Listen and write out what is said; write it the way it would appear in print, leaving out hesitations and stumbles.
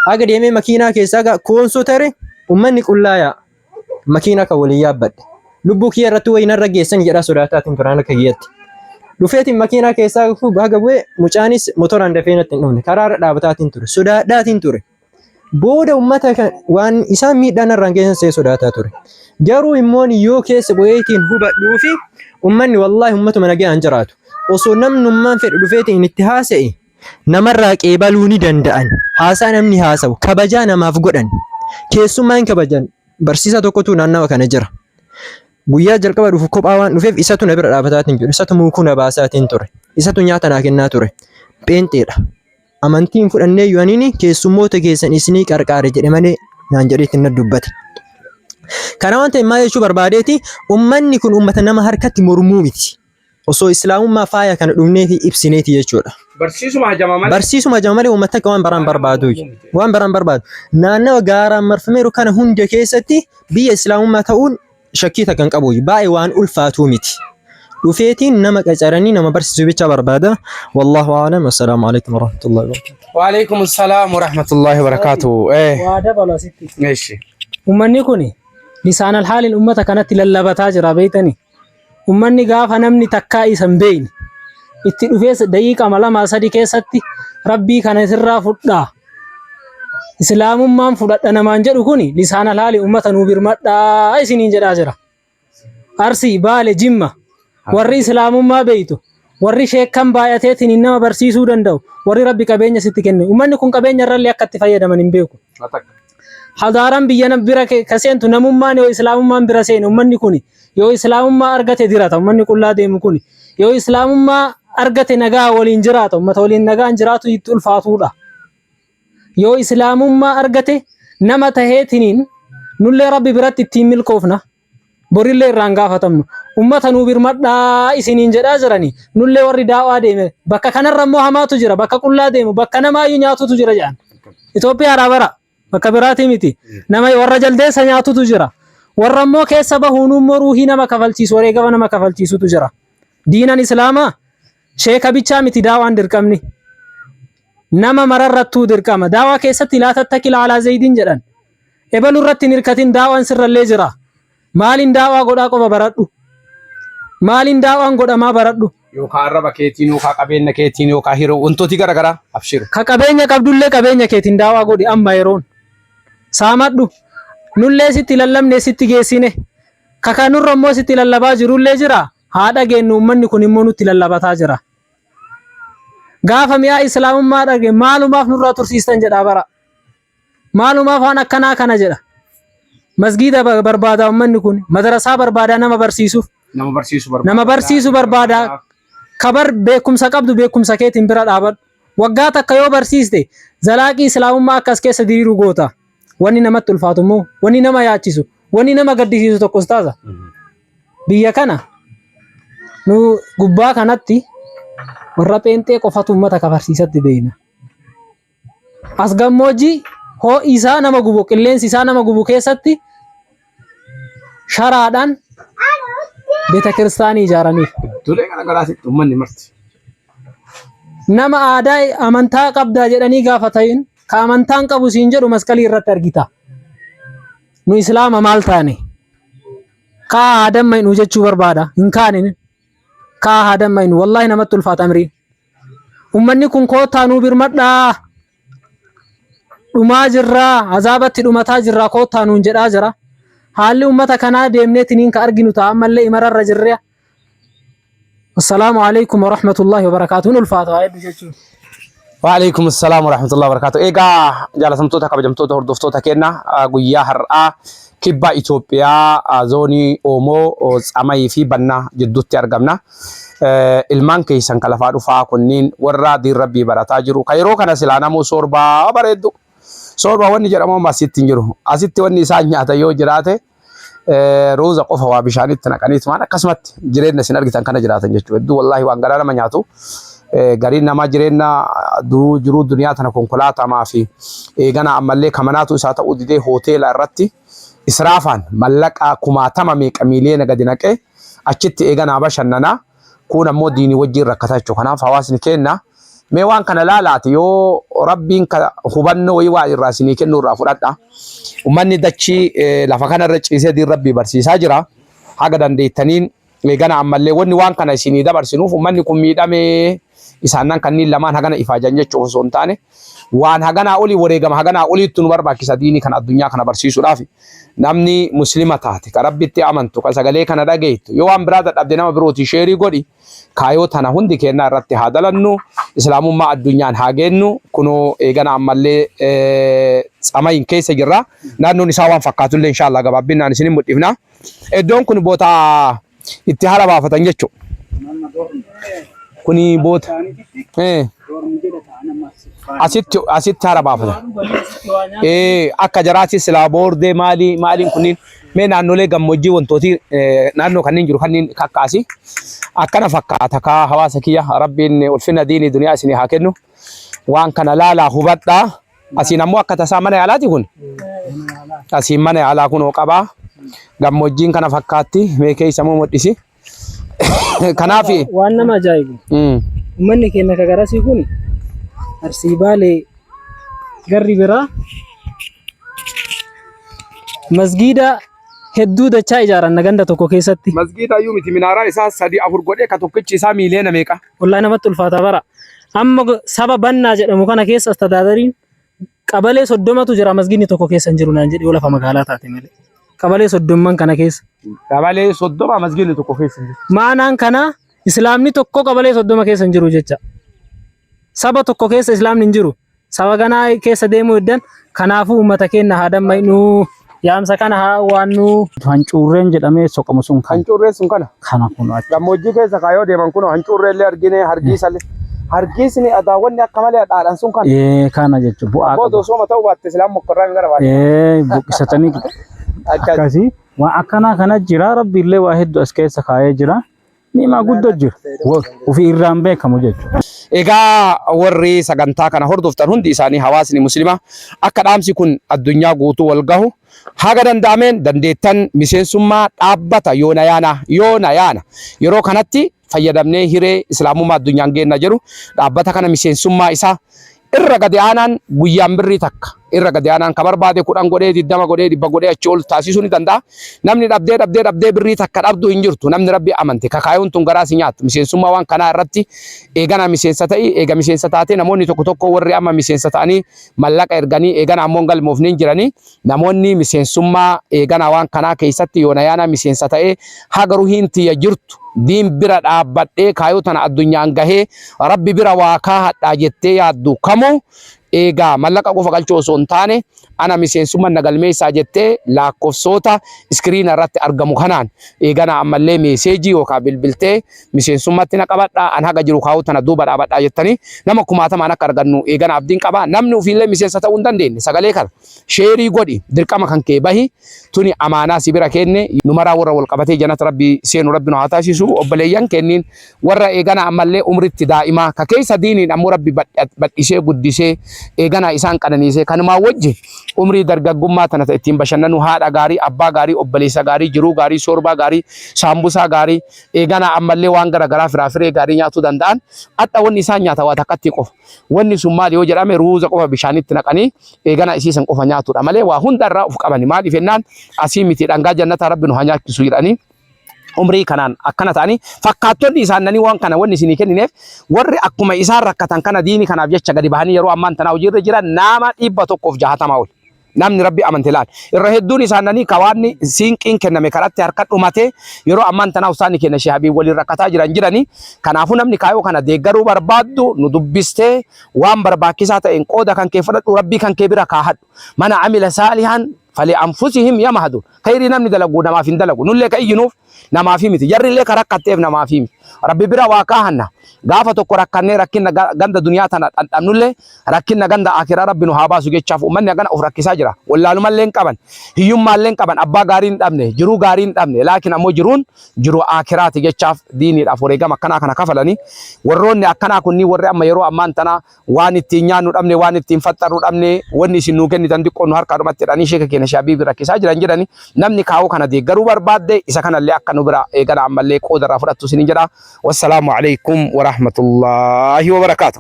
Haga deemee makiinaa keessaa haga koonsoo tare ummanni qullaa yaa'a. Makiinaa kan waliin yaabbadhe. Lubbuu kiyya irratti wayi narra geessan jedhaa sodaataatiin turan akka kiyyatti. Dhufeetiin makiinaa keessaa haga bu'e mucaanis motoraan dafee natti hin dhufne. Karaa irra dhaabataatiin ture. Sodaadhaatiin ture. Booda ummata kan waan isaan miidhaa narraan geessan see sodaataa ture. Garuu immoo yoo keessa bu'eetiin hubadhuu fi ummanni wallaahi ummatuma nagayaan jiraatu. Osoo namnummaan fedhu dhufeetiin itti haasa'e namarraa qeebaluu ni danda'an. Haasaa namni haasawu kabajaa namaaf godhan. Keessummaa hin kabajan. Barsiisaa tokkotu naannawa kana jira. Guyyaa jalqaba dhufu kophaa waan dhufeef isatu na bira dhaabataatiin jiru. Isatu muukuu na baasaatiin ture. Isatu nyaata naa kennaa ture. Pheenxeedha. Amantii hin fudhannee iyyuu aniin keessummoota keessan isinii qarqaare jedhe malee naan jedheetti na dubbate. Kana waan ta'eef maal jechuu barbaadeeti ummanni kun ummata nama harkatti mormuu miti. Osoo islaamummaa faaya kana dhufnee fi ibsineeti jechuudha. Barsiisuma hajama malee. Barsiisuma hajama malee uummata akka waan baraan barbaadu. Waan baraan barbaadu. Naannawa gaaraan marfameeru kana hunda keessatti biyya islaamummaa ta'uun shakkii takka hin qabu. Baay'ee waan ulfaatuu miti. Dhufeetiin nama qacaranii nama barsiisuu bicha barbaada. Wallaahu a'lam. Assalaamu alaikum warahmatullahi wabarakatuh. Waalaikum salaam warahmatullahi wabarakatuh. Eh, Waa dabalu asitti. eeshi. Uummanni kun lisaan alhaaliin uummata kanatti lallabataa jira beektanii. Uummanni gaafa namni takkaa isa hin beekne itti dhufees daqiiqama lama sadi keessatti rabbii kana isirraa fudhaa. Islaamummaan fudhadha namaan jedhu kuni lisaan alhaali uummata nuu birmadhaa isiniin jedhaa jira. Arsii, Baale, Jimma warri islaamummaa beeytu warri sheekkan baay'ateetiin nama barsiisuu danda'u warri rabbi qabeenya sitti kenne uummanni kun qabeenya irrallee akka itti fayyadaman hin beeku. Hadaaraan biyya bira ka seentu namummaan yoo islaamummaan bira seene uummanni kun yoo islaamummaa argate dirata uummanni qullaa deemu kun yoo islaamummaa argate nagaa waliin jiraata uummata waliin nagaan jiraatu itti ulfaatuudha. Yoo islaamummaa argate nama taheetiniin nullee rabbi biratti ittiin milkoofna. Borillee irraan gaafatamnu. Ummata nuu birmadhaa isiniin jedhaa jirani. Nullee warri daawaa deeme bakka kanarra immoo hamaatu jira bakka qullaa deemu bakka namaayyuu nyaatutu jira jedhan. Itoophiyaadhaa bara bakka biraatii miti. Nama warra jaldeessa nyaatutu jira. Warra immoo keessa bahuun immoo ruuhii nama kafalchiisu wareegama nama kafalchiisutu jira. Diinan islaamaa sheeka bichaa miti daawaan dirqamni. Nama mararrattuu dirqama. Daawaa keessatti laa tattakil alaa zaydin jedhan. Ebalu irratti hin hirkatin daawaan sirrallee jira. Maaliin daawaa godhaa qofa baradhu. Maaliin daawaan godhamaa baradhu. Yookaan arraba keetiin yookaan qabeenya keetiin yookaan hiroo wantooti garaagaraa abshir. Ka qabeenya qabdullee qabeenya keetiin daawaa godhi amma yeroon. Saamadhu. Nullee sitti lallabne sitti geessine. Ka kanurra immoo sitti lallabaa jirullee jira. Haa dhageennu uummanni kun immoo nutti lallabataa jira. Gaafa mi'aa islaamummaa dhage maalumaaf nurraa tursiistan jedhaa bara. Maalumaaf waan akkanaa kana jedha. Masgiida barbaada uummanni kun madarasaa barbaada nama barsiisuuf. Nama barsiisu barbaada. Nama barsiisu barbaada. Kabar beekumsa qabdu beekumsa keetiin bira dhaabadhu. Waggaa takka yoo barsiiste zalaaqii islaamummaa akkas keessa diriiru goota. Wanni namatti ulfaatu immoo wanni nama yaachisu wanni nama gaddisiisu tokko ustaaza. Biyya kana nu gubbaa kanatti warra pheenxee qofatu uummata kafarsiisatti beekna. As gammoojjii ho'i isaa nama gubu qilleensi isaa nama gubu keessatti sharaadhaan beeta kiristaanii ijaaraniif. Iddoolee garaagaraatitti uummanni marti. Nama aadaa amantaa qabdaa jedhanii gaafatayin ka amantaan qabu siin jedhu masqalii irratti argita. Nu islaama maal taane? Kaa haa dammaynu jechuu barbaada. Hin kaane. Kaa haa dammaynu. Wallaahi namatti ulfaata amriin. Ummanni kun koottaa nuu birmadhaa. Dhumaa jirraa, azaabatti dhumataa jirraa koottaa nuun jedhaa jira. Haalli ummata kanaa deemneetiniin ka arginu ta'a ammallee imararra jirra. Assalaamu alaikum warahmatullahi wabarakaatuh. Hin ulfaata waa hedduu jechuun. Waalaikum salaam warahmatullahi wabarakatuh. Egaa jaalatamtoota kabajamtoota hordoftoota keenya guyyaa har'aa kibba Itoophiyaa zoonii Oomoo Tsamayii fi Bannaa jidduutti argamna. Ilmaan keessan ka lafaa dhufaa kunniin warra diin rabbii barataa jiru. Ka yeroo kana silaa namuu soorbaa bareeddu. Soorbaa wanni jedhamu amma asitti hin jiru. Asitti wanni isaan nyaatan yoo jiraate ruuza qofa waa bishaanitti naqaniitumaan akkasumatti jireenya isin argitan kana jiraatan jechuudha. Hedduu wallaahi waan garaa nama nyaatu. Gariin namaa jireenya duruu jiruu duniyaa tana konkolaatamaa fi eegana ammallee kamanaatu isaa ta'uu didee hoteela irratti israafaan mallaqa kumaatama meeqa miiliyoona gadi naqee achitti eeganaa bashannanaa. Kuun ammoo diinii wajjin rakkataa jechuudha. Kanaaf hawaasni keenya Mee waan kana laalaati yoo Rabbiin ka hubannoo wayii waa irraa isinii kennu irraa fudhadha. Ummanni dachii lafa kanarra ciisee diin Rabbii barsiisaa jira. Haga dandeettaniin eegana ammallee wanni waan kana isinii dabarsinuuf ummanni kun miidhamee isaannan kanniin lamaan hagana ifaajan jechuuf osoo hin taane waan haganaa olii wareegama haganaa oliitti nu barbaachisa diinii kana addunyaa kana barsiisuudhaaf. Namni muslima taate ka Rabbitti amantu ka sagalee kana dhageettu yoo waan biraa dadhabde nama birootii sheerii godhi. Kaayoo tana hundi keennaa irratti haa dalannu. Islaamummaa addunyaan haa geennu. Kunoo eegana ammallee tsamayin keessa jirra. Naannoon isaa waan fakkaatullee inshaallah gabaabbinnaan isin mul'ifna. Iddoon kun boota itti hara baafatan jechuudha. Kuni boota asitti asitti hara baafatan. Akka jaraatti silaa boordee maalii maaliin kunniin mee naannolee gammoojjii wantooti naannoo kanneen jiru kanneen kakkaasi akkana fakkaata kaa hawaasa kiyya rabbiin ulfina diinii duniyaa isinii haa kennu waan kana laalaa hubadhaa asiin ammoo akka tasaa mana yaalaati kun asiin mana yaalaa kunoo qabaa gammoojjiin kana fakkaatti mee keessa immoo mul'isi kanaaf Waan nama ajaa'ibu. Uummanni keenya ka garasii kun Arsii Baalee garri biraa masgiida hedduu dachaa ijaaran ganda tokko keessatti. Masgiida iyyuu miti minaaraa isaa sadii afur godhee ka tokkichi isaa miiliyoona meeqa? Wallahi namatti ulfaata bara. Amma saba bannaa jedhamu kana keessa astadaadariin qabalee 30tu jira masgiidni tokko keessa hin jiru naan jedhe yoo lafa magaalaa taate malee. Qabalee soddomman kana keessa. Qabalee 30 masgiidni tokko keessa hin jiru. Maanaan kana islaamni tokko qabalee 30 keessa hin jiru jecha. Saba tokko keessa islaamni hin jiru. Saba ganaa keessa deemuu heddan kanaafuu uummata keenya haa dammaqnu yaamsa kana haa waannu. Hancuurreen jedhamee soqamu sun kan Hancuurreen sun kana. kana kun achi. Gammoojjii keessa kaayoo deeman kun hancuurree illee argine hargiisa illee. Hargiisni adaawwanni akka malee hadhaadhaan sun kana. Ee kana jechuun bu'aa Booda qaba. osoo ta'uu baatte silaan mokkorraa hin gara baatte. Ee buqqisatanii Akkas. akkasii waan akkanaa kana jira rabbi illee waa hedduu as keessa kaayee jira. Ni'maa guddoo jira. Ofii irraan beekamu jechuudha. Egaa warri sagantaa kana hordoftan hundi isaanii hawaasni muslimaa akka dhaamsi kun addunyaa guutuu wal gahu haga danda'ameen dandeettan miseensummaa dhaabbata yoona yaana yoona yaana yeroo kanatti fayyadamnee hiree islaamummaa addunyaan geenna jedhu dhaabbata kana miseensummaa isaa irra gadi aanaan guyyaan birrii takka irra gadi aanaan ka barbaade 10 godhee 20 godhee 100 godhee achi ol taasisuu ni danda'a. Namni dhabdee dhabdee dhabdee birrii takka dhabdu hin jirtu. Namni rabbi amante kakaayoon tun garaa si nyaattu. Miseensummaa waan kanaa irratti eegana miseensa ta'i eega miseensa taatee namoonni tokko tokko warri amma miseensa ta'anii mallaqa erganii eegana ammoo hin galmoofne hin jiranii. Namoonni miseensummaa eeganaa waan kanaa keessatti yoona yaanaa miseensa ta'ee haga ruhiin tiyya jirtu diin bira dhaabbadhee kaayoo tana addunyaan gahee Rabbi bira waa kaahadhaa jettee yaaddu kamuu eegaa mallaqa qofa galchuu osoo hin taane ana miseensumman na galmeessaa jettee laakkofsoota iskiriina irratti argamu kanaan eeganaa ammallee meeseejii yookaan bilbiltee miseensummatti na qabadhaa an haga jiru kaayoo tana duuba dhaabadhaa jettanii nama kumaatamaan akka argannu eegana abdiin qaba. Namni ofiillee miseensa ta'uu hin dandeenye sagalee kana sheerii godhi dirqama kan kee bahi tuni amaanaa si bira keenne nu maraa warra wal qabatee janata rabbi seenu rabbi nu haa taasisu obboleeyyan kenniin warra eegana ammallee umritti daa'imaa ka keessa diiniin ammoo rabbi badhisee guddisee eegana isaan qananiisee kanumaa wajji umrii dargaggummaa tana ta ittiin bashannanu haadha gaarii abbaa gaarii obboleessa gaarii jiruu gaarii soorbaa gaarii saambusaa gaarii eegana ammallee waan gara garaa firaafiree gaarii nyaatuu danda'an hadha wanni isaan nyaata waa takkatti qofa wanni sun maali yoo jedhame ruuza qofa bishaanitti naqanii eegana isii san qofa nyaatudha malee waa hunda irraa of qabani maaliif jennaan asii miti dhangaa jannataa rabbi nu haa nyaachisu jedhanii umrii kanaan akkana ta'anii fakkaattonni isaannanii waan kana wanni isinii kennineef warri akkuma isaan rakkatan kana diini kanaaf jecha gadi bahanii yeroo ammaan tanaa hojiirra jiran nama 160 ol. Namni rabbi amante laal. Irra hedduun isaannanii kawaanni siinqiin kenname karatti harka dhumate yeroo ammaan tanaa ustaanni kenna Sheeh Habiib waliin rakkataa jiran jiranii. Kanaafuu namni kaayoo kana deeggaruu barbaaddu nu dubbistee waan barbaachisaa ta'een qooda kan kee fudhadhu rabbii kan kee bira kaahadhu. Mana amila saalihan fali anfusihim yamahadun. Khayrii namni dalagu namaaf hin dalagu. Nullee ka iyyinuuf namaafi miti. Jarrillee ka rakkatteef namaafi miti. Rabbi bira waa kaahanna. Gaafa tokko rakkannee rakkinna ganda duniyaa tana dhandhamnullee rakkinna ganda akiraa Rabbi nu haa baasu jechaaf ummanni hagana of rakkisaa jira. Wallaalumallee hin qaban. Hiyyummaallee hin qaban. Abbaa gaarii hin dhabne. Jiruu gaarii hin dhabne. Laakiin ammoo jiruun jiruu akiraati jechaaf diiniidhaaf wareegama akkanaa kana kafalanii. Warroonni akkanaa kunniin warri amma yeroo ammaan tanaa waan ittiin nyaannu dhabne waan ittiin faxxarru dhabne wanni isin nuu kennitan xiqqoon nu harkaa dhumatti jedhanii sheeka keenya Shaabiibi rakkisaa jiran jedhani namni kaa'uu kana deeggaruu barbaadde isa kanallee akka nu bira eegala ammallee qooda irraa fudhattu isinin jedha. Wassalaamu alaikum warahmatullaahi wabarakaatu.